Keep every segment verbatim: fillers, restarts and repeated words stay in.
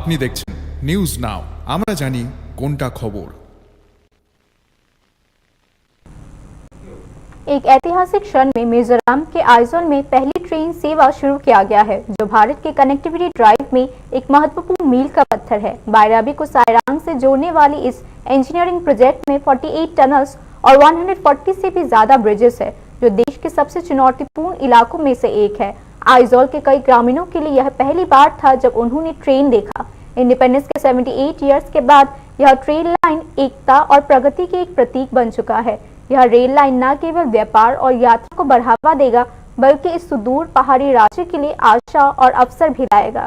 আপনি দেখছেন news now, আমরা জানি কোনটা খবর। एक ऐतिहासिक क्षण में मिजोरम के आइजोल में पहली ट्रेन सेवा शुरू किया गया है, जो भारत के कनेक्टिविटी ड्राइव में एक महत्वपूर्ण मील का पत्थर है। बायराबी को सायरांग से जोड़ने वाली इस इंजीनियरिंग प्रोजेक्ट में अड़तालीस टनल्स और एक सौ चालीस से भी ज्यादा ब्रिजेस है, जो देश के सबसे चुनौतीपूर्ण इलाकों में से एक है। आइजोल के कई ग्रामीणों के लिए यह पहली बार था जब उन्होंने ट्रेन देखा। इंडिपेंडेंस के अठहत्तर ईयर्स के बाद यह ट्रेन लाइन एकता और प्रगति के एक प्रतीक बन चुका है। यह रेल लाइन न केवल व्यापार और यात्रा को बढ़ावा देगा, बल्कि इस सुदूर पहाड़ी राज्य के लिए आशा और अवसर भी लाएगा।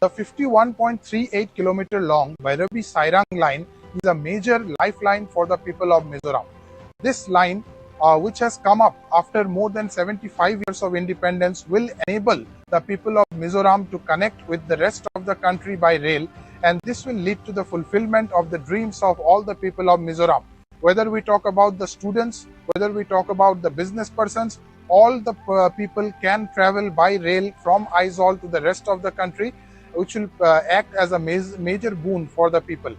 The fifty-one point three eight kilometer long Bhairabi Sairang line is a major lifeline for the people of Mizoram. This line, uh, which has come up after more than seventy-five years of independence, will enable the people of Mizoram to connect with the rest of the country by rail, and this will lead to the fulfillment of the dreams of all the people of Mizoram. Whether we talk about the students, whether we talk about the business persons, all the uh, people can travel by rail from Aizawl to the rest of the country, which will uh, act as a ma- major boon for the people.